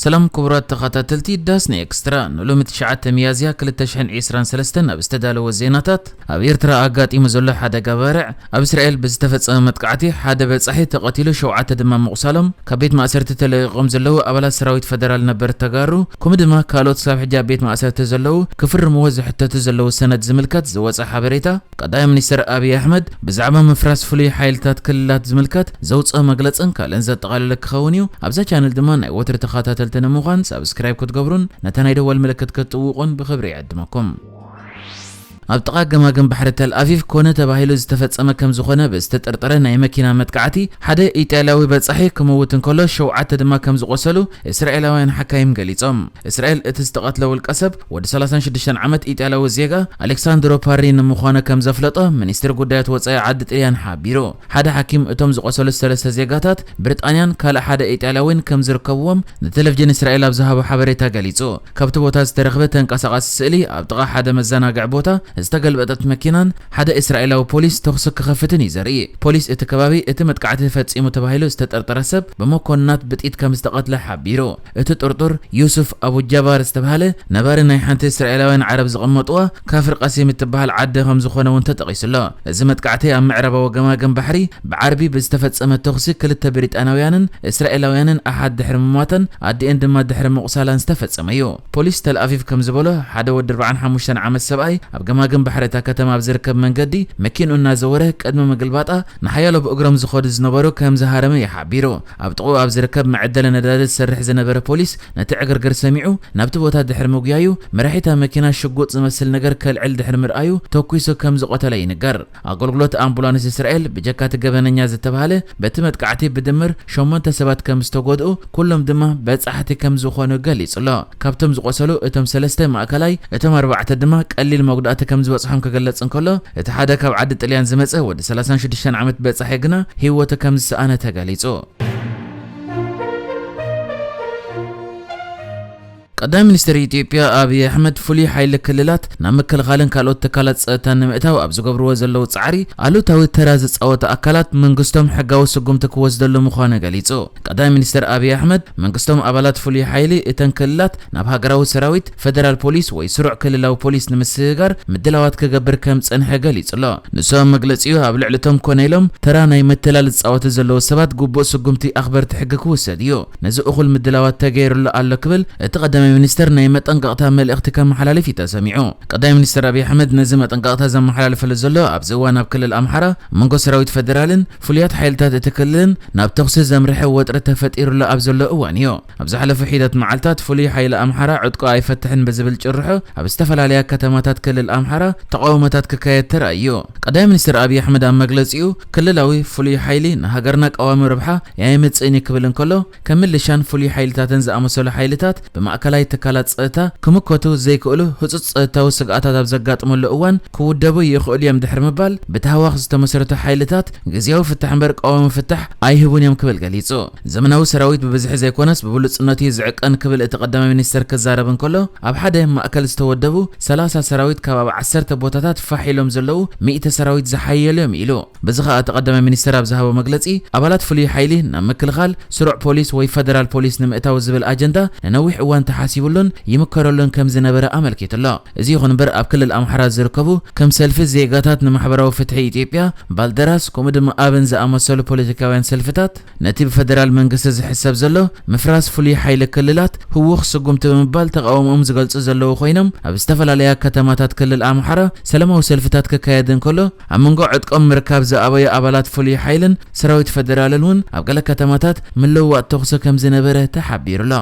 ሰላም ክቡራት ተኸታተልቲ ዳስኒ ኤክስትራ፣ ንሎሚ ትሽዓተ ሚያዝያ ክልተ ሽሕን ዕስራን ሰለስተን ኣብ ዝተዳለወ ዜናታት፣ ኣብ ኤርትራ ኣጋጢሙ ዘሎ ሓደጋ ባርዕ፣ ኣብ እስራኤል ብዝተፈጸመ መጥቃዕቲ ሓደ በጻሒ ተቐቲሉ፣ ሸውዓተ ድማ ምቑሳሎም፣ ካብ ቤት ማእሰርቲ ተለቒቖም ዘለዉ ኣባላት ሰራዊት ፈደራል ነበር ተጋሩ፣ ከምኡ ድማ ካልኦት ክሳብ ሕጂ ኣብ ቤት ማእሰርቲ ዘለዉ ክፍርምዎ ዝሕተቱ ዘለዉ ሰነድ ዝምልከት ዝወጸ ሓበሬታ፣ ቀዳማይ ሚኒስትር ኣብይ ኣሕመድ ብዛዕባ ምፍራስ ፍሉይ ሓይልታት ክልላት ዝምልከት ዘውፅኦ መግለፅን ካልእን ዘጠቓለለ ክኸውን እዩ። ኣብዛ ቻነል ድማ ናይ ወትሪ ተኸታተልቲ ንምዃን ሳብስክራይብ ክትገብሩን ነታ ናይ ደወል ምልክት ክትጥውቑን ብኽብሪ ይዕድመኩም። ኣብ ጥቓ ገማግም ባሕሪ ተል ኣቪቭ ኮነ ተባሂሉ ዝተፈጸመ ከም ዝኾነ ብዝተጠርጠረ ናይ መኪና መጥቃዕቲ ሓደ ኢጣልያዊ በጻሒ ክመውት እንከሎ ሸውዓተ ድማ ከም ዝቖሰሉ እስራኤላውያን ሓካይም ገሊጾም። እስራኤል እቲ ዝተቐትለ ውልቀ ሰብ ወዲ ሰላሳን ሽዱሽተን ዓመት ኢጣልያዊ ዜጋ ኣሌክሳንድሮ ፓሪ ንምዃኑ ከም ዘፍለጦ ሚኒስትሪ ጉዳያት ወጻኢ ዓዲ ጥልያን ሓቢሩ። ሓደ ሓኪም እቶም ዝቖሰሉ ሰለስተ ዜጋታት ብሪጣንያን ካልእ ሓደ ኢጣልያዊን ከም ዝርከብዎም ንቴሌቪዥን እስራኤል ኣብ ዝሃቦ ሓበሬታ ገሊጹ። ካብቲ ቦታ ዝተረኽበ ተንቀሳቓሲ ስእሊ ኣብ ጥቓ ሓደ መዘናግዒ ቦታ ዝተገልበጠት መኪናን ሓደ እስራኤላዊ ፖሊስ ተኹሲ ክኸፍትን እዩ ዘርኢ። ፖሊስ እቲ ከባቢ እቲ መጥቃዕቲ ፈጺሙ ተባሂሉ ዝተጠርጠረ ሰብ ብመኮንናት ብጥይት ከም ዝተቐትለ ሓቢሩ። እቲ ጥርጡር ዩሱፍ ኣቡ ጃባር ዝተባህለ ነባሪ ናይ ሓንቲ እስራኤላውያን ዓረብ ዝቐመጥዋ ካፍር ቃሲም እትበሃል ዓዲ ከም ዝኾነ እውን ተጠቒሱ ኣሎ። እዚ መጥቃዕቲ ኣብ ምዕራባዊ ገማግም ባሕሪ ብዓርቢ ብዝተፈጸመ ተኹሲ ክልተ ብሪጣናውያንን እስራኤላውያንን ኣሓት ድሕሪ ምሟተን ኣዲኤን ድማ ድሕሪ ምቑሳላን ዝተፈጸመ እዩ። ፖሊስ ተል ኣቪቭ ከም ዝበሎ ሓደ ወዲ ኣርባዓን ሓሙሽተን ዓመት ሰብኣይ ኣብ ገማግም ባሕሪ እታ ከተማ ኣብ ዝርከብ መንገዲ መኪንኡ እናዘወረ ቅድሚ ምግልባጣ ንሓያሎ ብእግሮም ዝኸዱ ዝነበሩ ከም ዝሃረመ እዩ ሓቢሩ። ኣብ ጥቕኡ ኣብ ዝርከብ መዐደሊ ነዳዲ ዝሰርሕ ዝነበረ ፖሊስ ነቲ ዕግርግር ሰሚዑ ናብቲ ቦታ ድሕሪ ምጉያዩ፣ መራሒታ መኪና ሽጉጥ ዝመስል ነገር ከልዕል ድሕሪ ምርኣዩ ተኲሱ ከም ዝቐተለ ይንገር። ኣገልግሎት ኣምቡላንስ እስራኤል ብጀካ እቲ ገበነኛ ዝተባህለ በቲ መጥቃዕቲ ብድምር ሸሞንተ ሰባት ከም ዝተጎድኡ፣ ኩሎም ድማ በጻሕቲ ከም ዝኾኑ ገሊጹ ኣሎ። ካብቶም ዝቖሰሉ እቶም ሰለስተ ማእከላይ፣ እቶም ኣርባዕተ ድማ ቀሊል መጉዳእቲ ከም ዝበጽሖም ክግለጽ እንከሎ፣ እቲ ሓደ ካብ ዓዲ ጥልያን ዝመጸ ወዲ ሰላሳን ሽዱሽተን ዓመት በጻሒ ግና ህይወቱ ከም ዝሰኣነ ተገሊጹ። ቀዳማይ ሚኒስትር ኢትዮጵያ ኣብይ ኣሕመድ ፍሉይ ሓይሊ ክልላት ናብ ምክልኻልን ካልኦት ትካላት ጸጥታን ንምእታው ኣብ ዝገብርዎ ዘለዉ ጻዕሪ ኣሉታዊ ተራ ዝጻወቱ ኣካላት መንግስቶም ሕጋዊ ስጉምቲ ክወስደሉ ምዃኑ ገሊጹ። ቀዳማይ ሚኒስትር ኣብይ ኣሕመድ መንግስቶም ኣባላት ፍሉይ ሓይሊ እተን ክልላት ናብ ሃገራዊ ሰራዊት፣ ፈደራል ፖሊስ ወይ ስሩዕ ክልላዊ ፖሊስ ንምስግጋር ምድላዋት ክገብር ከም ጸንሐ ገሊጹ ኣሎ። ንሱ ኣብ መግለጺኡ ኣብ ልዕሊ እቶም ኮነ ኢሎም ተራ ናይ ምትላል ዝጻወቱ ዘለዉ ሰባት ግቡእ ስጉምቲ ኣኽበርቲ ሕጊ ክውሰድ እዩ። ነዚ እኹል ምድላዋት ተገይሩሉ ኣሎ ክብል እቲ ቀዳማይ ሚኒስተር ናይ መጠንቀቕታ መልእኽቲ ከመሓላልፍ እዩ ተሰሚዑ። ቀዳማይ ሚኒስተር ኣብይ ኣሕመድ ነዚ መጠንቀቕታ ዘመሓላልፈሉ ዘሎ ኣብዚ እዋን ኣብ ክልል ኣምሓራ መንጎ ሰራዊት ፈደራልን ፍሉያት ሓይልታት እቲ ክልልን ናብ ተኹሲ ዘምርሐ ወጥሪ ተፈጢሩሉ ኣብ ዘሎ እዋን እዩ። ኣብ ዝሓለፉ ሒደት መዓልታት ፍሉይ ሓይሊ ኣምሓራ ዕጥቁ ኣይፈትሕን ብዝብል ጭርሖ ኣብ ዝተፈላለያ ከተማታት ክልል ኣምሓራ ተቓውሞታት ክካየድ ተራእዩ። ቀዳማይ ሚኒስትር ኣብይ ኣሕመድ ኣብ መግለጺኡ ክልላዊ ፍሉይ ሓይሊ ንሃገርና ቀዋሚ ረብሓ ኣየምጽእን እዩ ክብል እንከሎ፣ ከም ምልሻን ፍሉይ ሓይልታትን ዝኣመሰሉ ሓይልታት ብማእከላይ ትካላት ጸጥታ ክምከቱ ዘይክእሉ ህጹጽ ጸጥታዊ ስግኣታት ኣብ ዘጋጥመሉ እዋን ክውደቡ ይኽእሉ እዮም ድሕሪ ምባል፣ ብታህዋኽ ዝተመስረቱ ሓይልታት ግዝያዊ ፍታሕ እምበር ቀዋሚ ፍታሕ ኣይህቡን እዮም ክብል ገሊጹ። ዘመናዊ ሰራዊት ብብዝሒ ዘይኮነስ ብብሉጽነቱ እዩ ዝዕቀን ክብል እቲ ቀዳማይ ሚኒስተር ክዛረብ እንከሎ፣ ኣብ ሓደ ማእከል ዝተወደቡ ሰላሳ ሰራዊት ካብ ኣብ ዓሰርተ ቦታታት ፋሕ ኢሎም ዘለዉ ሚእቲ ሰራዊት ዝሓየሉ እዮም ኢሉ። በዚ ኸኣ እቲ ቀዳማይ ሚኒስተር ኣብ ዝሃቦ መግለጺ፣ ኣባላት ፍሉይ ሓይሊ ናብ ምክልኻል፣ ስሩዕ ፖሊስ ወይ ፈደራል ፖሊስ ንምእታው ዝብል ኣጀንዳ ንነዊሕ እዋን ተሓሲቡሉን ይምከረሉን ከም ዝነበረ ኣመልኪቱ ኣሎ። እዚ ይኹን እምበር ኣብ ክልል ኣምሓራ ዝርከቡ ከም ሰልፊ ዜጋታት ንማሕበራዊ ፍትሒ ኢትዮጵያ፣ ባልደራስ ከምኡ ድማ ኣብን ዝኣመሰሉ ፖለቲካውያን ሰልፍታት ነቲ ብፈደራል መንግስቲ ዝሕሰብ ዘሎ ምፍራስ ፍሉይ ሓይሊ ክልላት ህዉኽ ስጉምቲ ብምባል ተቓውሞኦም ዝገልጹ ዘለዉ ኮይኖም፣ ኣብ ዝተፈላለያ ከተማታት ክልል ኣምሓራ ሰላማዊ ሰልፍታት ክካየድ እንከሎ፣ ኣብ መንጎ ዕጥቆም ምርካብ ዝኣበዩ ኣባላት ፍሉይ ሓይልን ሰራዊት ፈደራልን እውን ኣብ ገለ ከተማታት ምልውዋጥ ተኹሲ ከም ዝነበረ ተሓቢሩ ኣሎ።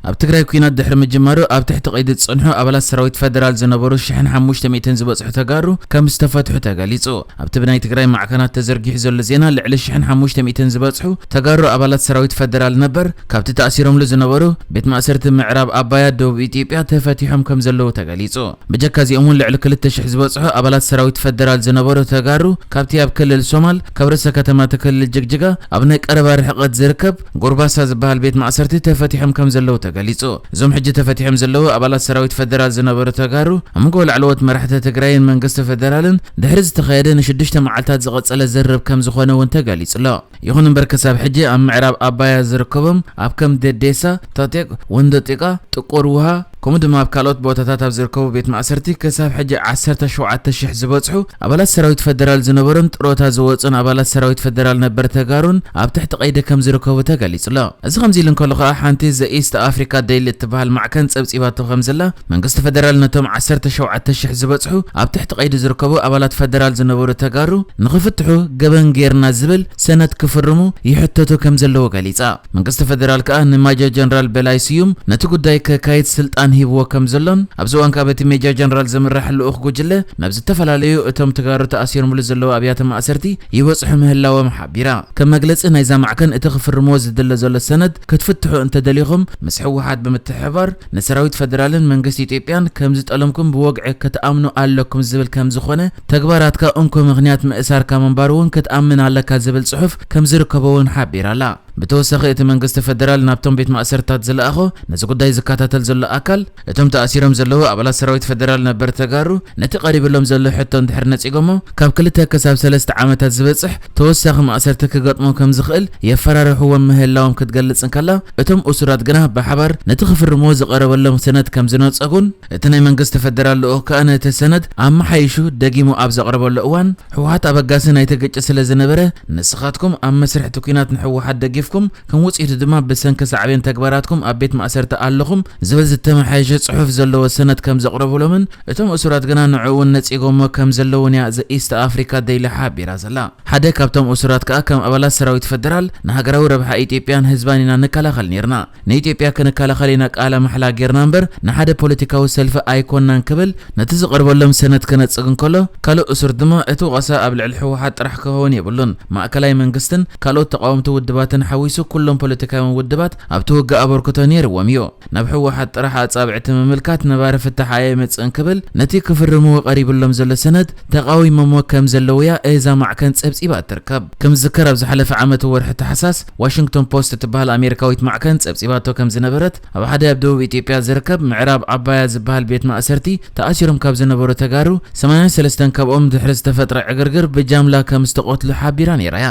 ኣብ ትግራይ ኲናት ድሕሪ ምጅማሩ ኣብ ትሕቲ ቀይዲ ዝጸንሑ ኣባላት ሰራዊት ፈደራል ዝነበሩ ሽሕን ሓሙሽተ ሚእትን ዝበጽሑ ተጋሩ ከም ዝተፈትሑ ተገሊጹ። ኣብቲ ብናይ ትግራይ ማዕከናት ተዘርጊሑ ዘሎ ዜና ልዕሊ ሽሕን ሓሙሽተ ሚእትን ዝበጽሑ ተጋሩ ኣባላት ሰራዊት ፈደራል ነበር ካብቲ ተኣሲሮምሉ ዝነበሩ ቤት ማእሰርቲ ምዕራብ ኣባያ ደቡብ ኢትዮጵያ ተፈቲሖም ከም ዘለዉ ተገሊጹ። ብጀካ እዚኦም እውን ልዕሊ ክልተ ሽሕ ዝበጽሑ ኣባላት ሰራዊት ፈደራል ዝነበሩ ተጋሩ ካብቲ ኣብ ክልል ሶማል ካብ ርእሰ ከተማ እቲ ክልል ጅግጅጋ ኣብ ናይ ቀረባ ርሕቀት ዝርከብ ጎርባሳ ዝበሃል ቤት ማእሰርቲ ተፈቲሖም ከም ዘለዉ ተገሊጹ። ገሊጹ። እዞም ሕጂ ተፈቲሖም ዘለዉ ኣባላት ሰራዊት ፈደራል ዝነበሩ ተጋሩ ኣብ መንጎ ላዕለዎት መራሕቲ ትግራይን መንግስቲ ፈደራልን ድሕሪ ዝተኻየደ ንሽዱሽተ መዓልታት ዝቐጸለ ዝርርብ ከም ዝኾነ እውን ተገሊጹ ኣሎ። ይኹን እምበር ክሳብ ሕጂ ኣብ ምዕራብ ኣባያ ዝርከቦም ኣብ ከም ደዴሳ፣ ታጤቅ፣ ወንደጢቃ፣ ጥቁር ውሃ ከምኡ ድማ ኣብ ካልኦት ቦታታት ኣብ ዝርከቡ ቤት ማእሰርቲ ክሳብ ሕጂ ዓሰርተ ሸውዓተ ሽሕ ዝበጽሑ ኣባላት ሰራዊት ፈደራል ዝነበሩን ጥሮታ ዝወጹን ኣባላት ሰራዊት ፈደራል ነበር ተጋሩን ኣብ ትሕቲ ቀይዲ ከም ዝርከቡ ተገሊጹ ኣሎ። እዚ ከምዚ ኢሉ እንከሎ ከኣ ሓንቲ ዘ ኢስት ኣፍሪካ ዴይሊ እትበሃል ማዕከን ጸብጺባቶ ከም ዘላ መንግስቲ ፈደራል ነቶም ዓሰርተ ሸውዓተ ሽሕ ዝበጽሑ ኣብ ትሕቲ ቀይዲ ዝርከቡ ኣባላት ፈደራል ዝነበሩ ተጋሩ ንኽፍትሑ ገበን ጌርና ዝብል ሰነድ ክፍርሙ ይሕተቱ ከም ዘለዉ ገሊጻ። መንግስቲ ፈደራል ከኣ ንማጀር ጀነራል በላይ ስዩም ነቲ ጉዳይ ከካይድ ስልጣን ሂብዎ ከም ዘሎን ኣብዚ እዋን ከኣ በቲ ሜጀር ጀነራል ዝምራሕ ልኡኽ ጉጅለ ናብ ዝተፈላለዩ እቶም ተጋሩ ተኣሲሮምሉ ዘለዉ ኣብያተ ማእሰርቲ ይበጽሑ ምህላዎም ሓቢራ። ከም መግለጺ ናይዛ ማዕከን እቲ ክፍርምዎ ዝድለ ዘሎ ሰነድ ክትፍትሑ እንተደሊኹም ምስ ህወሓት ብምትሕብባር ንሰራዊት ፈደራልን መንግስቲ ኢትዮጵያን ከም ዝጠለምኩም ብወግዒ ክትኣምኑ ኣለኩም ዝብል ከም ዝኾነ ተግባራትካ እንኮ ምኽንያት ምእሳርካ ምንባሩ እውን ክትኣምን ኣለካ ዝብል ጽሑፍ ከም ዝርከቦ እውን ሓቢራ ኣላ። ብተወሳኺ እቲ መንግስቲ ፈደራል ናብቶም ቤት ማእሰርታት ዝለኣኾ ነዚ ጉዳይ ዝከታተል ዘሎ ኣካል እቶም ተኣሲሮም ዘለዉ ኣባላት ሰራዊት ፈደራል ነበር ተጋሩ ነቲ ቀሪብሎም ዘሎ ሕቶ እንድሕር ነጺጎሞ ካብ ክልተ ክሳብ ሰለስተ ዓመታት ዝበጽሕ ተወሳኺ ማእሰርቲ ክገጥሞም ከም ዝኽእል የፈራርሕዎም ምህላዎም ክትገልጽ እንከላ እቶም እሱራት ግና ብሓባር ነቲ ክፍርምዎ ዝቐረበሎም ሰነድ ከም ዝነጸጉን እቲ ናይ መንግስቲ ፈደራል ልኡኽ ከኣ ነቲ ሰነድ ኣመሓይሹ ደጊሙ ኣብ ዘቕረበሉ እዋን ህወሓት ኣበጋሲ ናይቲ ግጭት ስለ ዝነበረ ንስኻትኩም ኣብ መስርሕ እቲ ኲናት ንህወሓት ደጊፍኩም ከም ውጽኢቱ ድማ ብሰንኪ ሳዕቤን ተግባራትኩም ኣብ ቤት ማእሰርቲ ኣለኹም ዝብል ዝተመሓየሸ ጽሑፍ ዘለዎ ሰነድ ከም ዘቕረቡሎምን እቶም እሱራት ግና ንዕኡ እውን ነጺጎሞ ከም ዘለዉን እያ ዘ ኢስት ኣፍሪካ ዴይሊ ሓቢራ ዘላ። ሓደ ካብቶም እሱራት ከኣ ከም ኣባላት ሰራዊት ፈደራል ንሃገራዊ ረብሓ ኢትዮጵያን ህዝባን ኢና ንከላኸል ኔርና። ንኢትዮጵያ ክንከላኸል ኢና ቃለ ማሕላ ጌርና እምበር ንሓደ ፖለቲካዊ ሰልፊ ኣይኮናን ክብል ነቲ ዝቐርበሎም ሰነድ ክነጽግ እንከሎ፣ ካልእ እሱር ድማ እቲ ወቐሳ ኣብ ልዕሊ ህወሓት ጥራሕ ክኸውን የብሉን። ማእከላይ መንግስትን ካልኦት ተቓወምቲ ውድባትን ሓዊሱ ኩሎም ፖለቲካውያን ውድባት ኣብቲ ውግእ ኣበርክቶ ኔርዎም እዩ። ናብ ህወሓት ጥራሕ ኣጻብዕቲ ምምልካት ነባሪ ፍታሕ ኣየምጽእን ክብል ነቲ ክፍርምዎ ቀሪብሎም ዘሎ ሰነድ ተቓዊሞሞ ከም ዘለዉ እያ እዛ ማዕከን ጸብጺባ ትርከብ። ከም ዝዝከር ኣብ ዝሓለፈ ዓመት ወርሒ ታሕሳስ ዋሽንግቶን ፖስት እትበሃል ኣሜሪካዊት ማዕከን ጸብጺባቶ ከም ዝነበረት ኣብ ሓደ ኣብ ደቡብ ኢትዮጵያ ዝርከብ ምዕራብ ዓባያ ዝበሃል ቤት ማእሰርቲ ተኣሲሮም ካብ ዝነበሩ ተጋሩ ሰማንያን ሰለስተን ካብኦም ድሕሪ ዝተፈጥረ ዕግርግር ብጃምላ ከም ዝተቐትሉ ሓቢራ ነይራ እያ።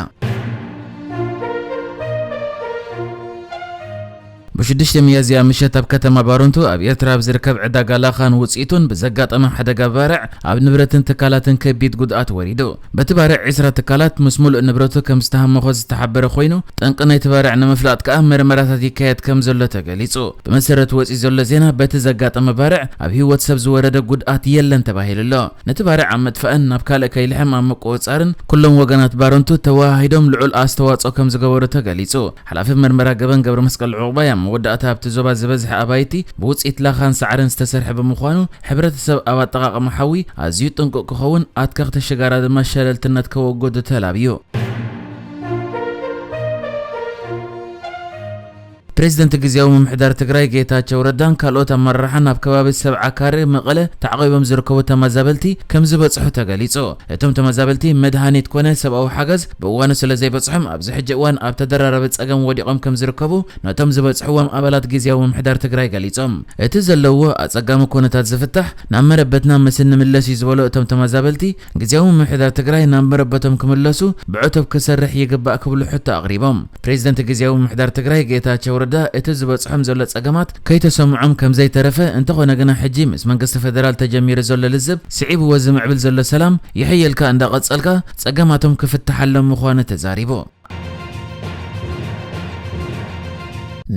ብሽዱሽተ ሚያዝያ ምሸት ኣብ ከተማ ባረንቱ ኣብ ኤርትራ ኣብ ዝርከብ ዕዳጋ ላኻን ውጽኢቱን ብዘጋጠመ ሓደጋ ባርዕ ኣብ ንብረትን ትካላትን ከቢድ ጉድኣት ወሪዱ። በቲ ባርዕ ዒስራ ትካላት ምስ ሙሉእ ንብረቱ ከም ዝተሃመኾ ዝተሓበረ ኮይኑ፣ ጠንቂ ናይቲ ባርዕ ንምፍላጥ ከኣ መርመራታት ይካየድ ከም ዘሎ ተገሊጹ። ብመሰረት ወጺኡ ዘሎ ዜና፣ በቲ ዘጋጠመ ባርዕ ኣብ ህይወት ሰብ ዝወረደ ጉድኣት የለን ተባሂሉ ኣሎ። ነቲ ባርዕ ኣብ ምጥፋእን ናብ ካልእ ከይልሕም ኣብ ምቁጽጻርን ኩሎም ወገናት ባረንቱ ተወሃሂዶም ልዑል ኣስተዋጽኦ ከም ዝገበሩ ተገሊጹ። ሓላፊ መርመራ ገበን ገብረመስቀል ዑቕባይ ኣብ መወዳእታ ኣብቲ ዞባ ዝበዝሐ ኣባይቲ ብውጽኢት ላኻን ሳዕርን ዝተሰርሐ ብምዃኑ፣ ሕብረተሰብ ኣብ ኣጠቓቕማ ሓዊ ኣዝዩ ጥንቁቕ ክኸውን፣ ኣትከኽቲ ሽጋራ ድማ ሸለልትነት ከወግዱ ተላብዩ። ፕሬዚደንት ግዝያዊ ምምሕዳር ትግራይ ጌታቸው ረዳን ካልኦት ኣመራርሓን ኣብ ከባቢ ሰብዓ ካሬ መቐለ ተዓቒቦም ዝርከቡ ተመዛበልቲ ከም ዝበጽሑ ተገሊጹ። እቶም ተመዛበልቲ መድሃኒት ኮነ ሰብኣዊ ሓገዝ ብእዋኑ ስለ ዘይበጽሖም ኣብዚ ሕጂ እዋን ኣብ ተደራራቢ ጸገም ወዲቖም ከም ዝርከቡ ነቶም ዝበጽሕዎም ኣባላት ግዝያዊ ምምሕዳር ትግራይ ገሊጾም። እቲ ዘለዎ ኣጸጋሚ ኩነታት ዝፍታሕ ናብ መረበትና ምስ እንምለስ እዩ ዝበሉ እቶም ተመዛበልቲ ግዝያዊ ምምሕዳር ትግራይ ናብ መረበቶም ክምለሱ ብዕቱብ ክሰርሕ ይግባእ ክብሉ ሕቶ ኣቕሪቦም። ፕሬዚደንት ግዝያዊ ምምሕዳር ትግራይ ጌታቸው ረዳ እቲ ዝበጽሖም ዘሎ ጸገማት ከይተሰምዖም ከም ዘይተረፈ እንተኾነ ግና ሕጂ ምስ መንግስቲ ፌደራል ተጀሚሩ ዘሎ ልዝብ ስዒብዎ ዝምዕብል ዘሎ ሰላም ይሕየልካ እንዳቐጸልካ ጸገማቶም ክፍትሓሎም ምዃኑ ተዛሪቡ።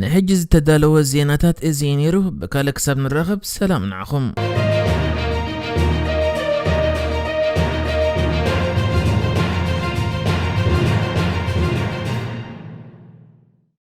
ንሕጂ ዝተዳለወ ዜናታት እዚ እዩ ነይሩ። ብካልእ ክሳብ ንራኸብ ሰላም ንዓኹም።